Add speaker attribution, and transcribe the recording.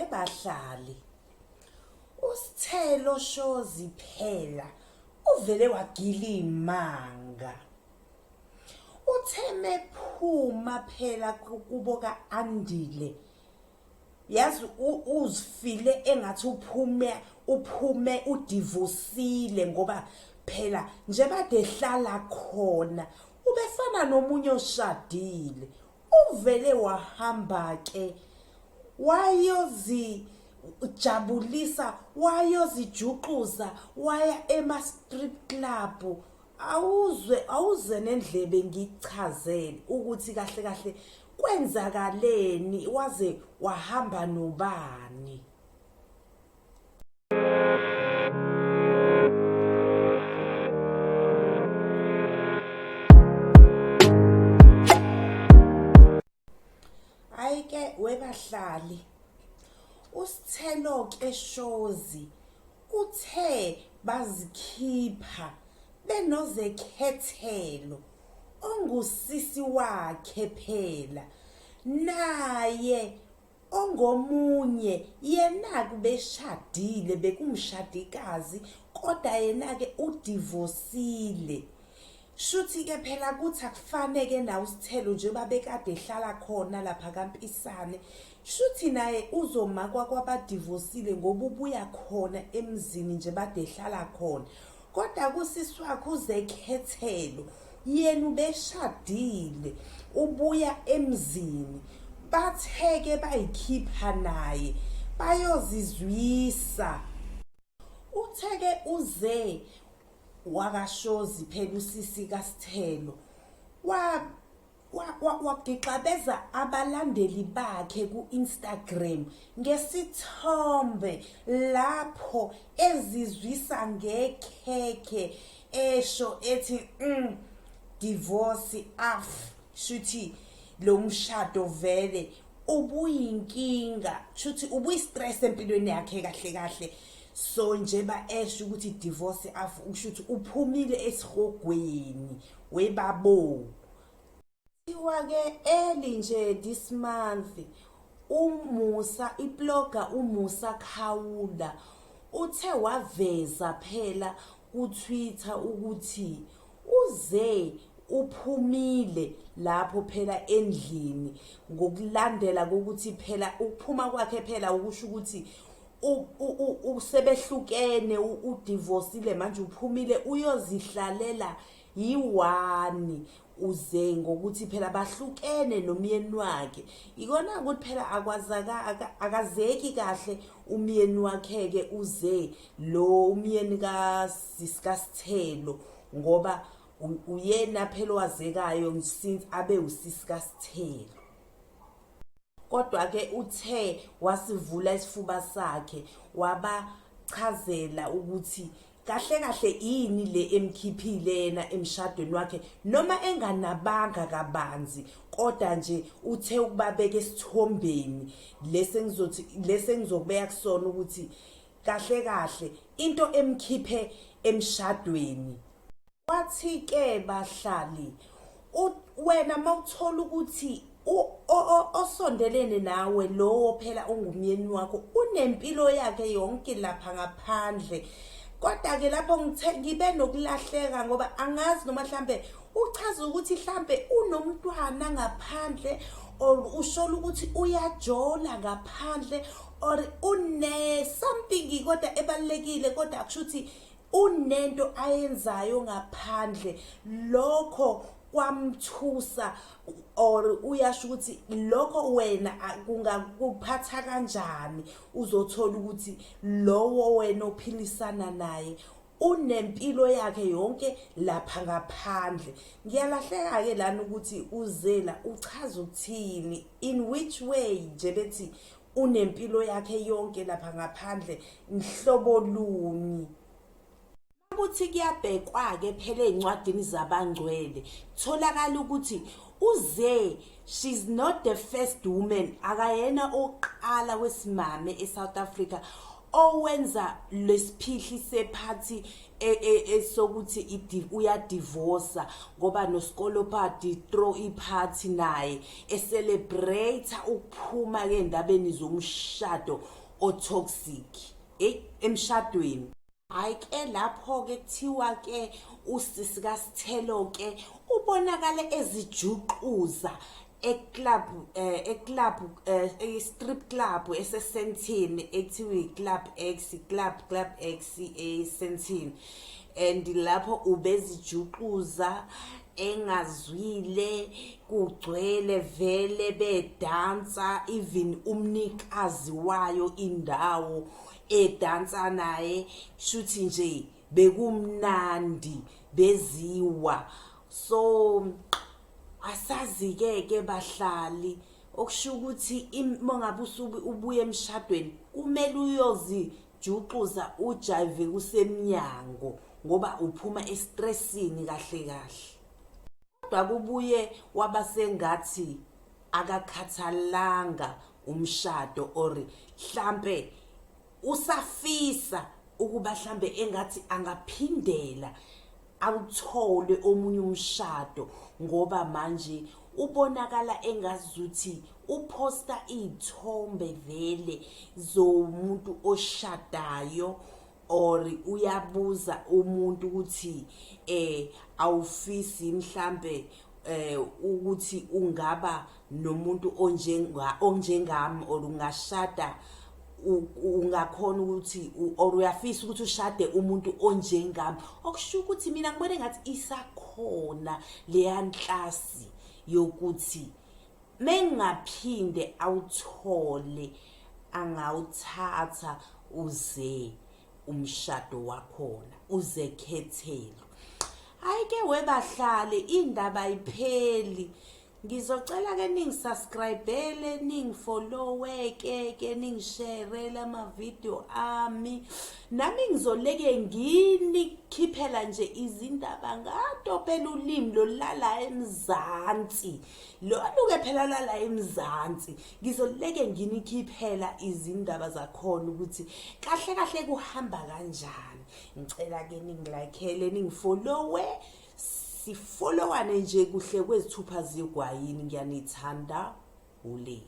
Speaker 1: Webahlali, uSithelo Shozi phela uvele wagila imanga. Uthe mephuma phela kubo ka-Andile yazi uzifile engathi uphume uphume udivosile ngoba phela nje bade hlala khona ubefana nomunye oshadile. Uvele wahamba ke wayozijabulisa wayozijuxuza waya ema-strip club. Awuzwe awuze nendlebe ngikuchazele ukuthi kahle kahle kwenzakaleni waze wahamba nobani. Hayi ke webahlali uSithelo ke Shozi uthe bazikhipha benozekhethelo ongusisi wakhe phela naye Ongomunye yena-ke ubeshadile bekumshadikazi kodwa yena-ke udivosile. Shuthi-ke phela kuthi akufane-ke nawe uSithelo njengoba bekade ehlala khona lapha kaMpisane. Shuthi naye uzomakwa kwabadivosile ngoba ubuya khona emzini nje bade ehlala khona. Kodwa kusisi wakhe uzekhethelo yena ubeshadile ubuya emzini batheke bayikhipha naye bayozizwisa. Utheke uze wakashozi phela usisi kaSithelo wa wagixabeza abalandeli bakhe ku-Instagram ngesithombe lapho ezizwisa ngekhekhe esho ethi divorce af shuthi lo mshado vele ubuyinkinga shuthi ubuyi-stress empilweni yakhe kahle kahle. So nje ba esho ukuthi divorce af ushuthi uphumile esihogweni webabo. Kuthiwa-ke early nje this month uMusa iblogger uMusa Khawula uthe waveza phela ku-Twitter ukuthi uze uphumile lapho phela endlini ngokulandela kokuthi phela ukuphuma kwakhe phela ukusho ukuthi usebehlukene udivosile manje uphumile uyozihlalela yi-one uze ngokuthi phela bahlukene nomyeni wakhe. Ikona ukuthi phela akwazaka akazeki kahle umyeni wakhe-ke uze lo umyeni kasisi kaSithelo ngoba uyena phela owazekayo since abe usisi kaSithelo. Kodwa-ke uthe wasivula isifuba sakhe wabachazela ukuthi kahle kahle yini le emkhiphile yena emshadweni wakhe noma enganabanga kabanzi kodwa nje uthe ukubabeka esithombeni lesi engizothi lesi engizokubeka kusona ukuthi kahle kahle into emkhiphe emshadweni. Wathi-ke bahlali wena mawuthola ukuthi osondelene nawe lowo phela ongumyeni wakho unempilo yakhe yonke lapha ngaphandle. Kodwa-ke lapho ngithe ngibe nokulahleka ngoba angazi noma hlampe uchaza ukuthi hlampe unomntwana ngaphandle or ushola ukuthi uyajola ngaphandle or une something kodwa ebalulekile kodwa akusho ukuthi unento ayenzayo ngaphandle lokho kwamthusa or uyasho ukuthi lokho wena kungakuphatha kanjani uzothola ukuthi lowo wena ophilisana naye unempilo yakhe yonke lapha ngaphandle. Ngiyalahleka-ke lana ukuthi uzela uchaza ukuthini in which way nje bethi unempilo yakhe yonke lapha ngaphandle nhlobo luni. Kuthi kuyabhekwa-ke phela ey'ncwadini zabangcwele kutholakala ukuthi uze she's not the first woman akayena oqala wesimame eSouth Africa. owenza lesiphihli sephathi e, e, esokuthi uyadivosa ngoba noSkolopadi throw iphathi naye ecelebrate ukuphuma ke endabeni zomshado otoxic hey emshadweni. Hayi ke lapho ke kuthiwa ke usisi kaSithelo ke ubonakale ezijuquza eclub eh eclub eh strip club eseSandton ekuthiwa iClub X Club Club X eSandton and lapho ubezijuxuza engazwile kugcwele vele bedansa even umnikazi wayo indawo edansa naye shuthi nje bekumnandi beziwa so asazi-ke ke bahlali okusho ukuthi uma ngabe usuke ubuya emshadweni kumele uyozijuxuza ujayive kusemnyango ngoba uphuma estressini kahle kahle kodwa kubuye waba sengathi akakhathalanga umshado or hlampe usafisa ukuba hlambe engathi angaphindela awuthole omunye umshado ngoba manje ubonakala engazuthi uposta iy'thombe vele zomuntu oshadayo or uyabuza umuntu ukuthi eh awufisi mhlambe eh ukuthi ungaba nomuntu onjenga onjengami or ungashada ungakhona ukuthi or uyafisa ukuthi ushade umuntu onjengami okusho ukuthi mina ngibone ngathi isakhona leya nhlasi yokuthi mengaphinde awuthole angawuthatha uze umshado wakhona uzekhethelo hayi ke webahlali indaba ayipheli Ngizocela ke ningisubscribele, ningifollowe ke ke ningisharele ama-video ami. Nami ngizoleke nginikhiphela nje izindaba ngatopela ulimi lolala eMzansi. Lolu ke phela lala eMzansi. Ngizoleke nginikhiphela izindaba zakhona ukuthi kahle kahle kuhamba kanjani. Ngicela ke ningilakhele ningifollowe Sifolowane nje kuhle kwezithupha zigwayini ngiyanithanda ule.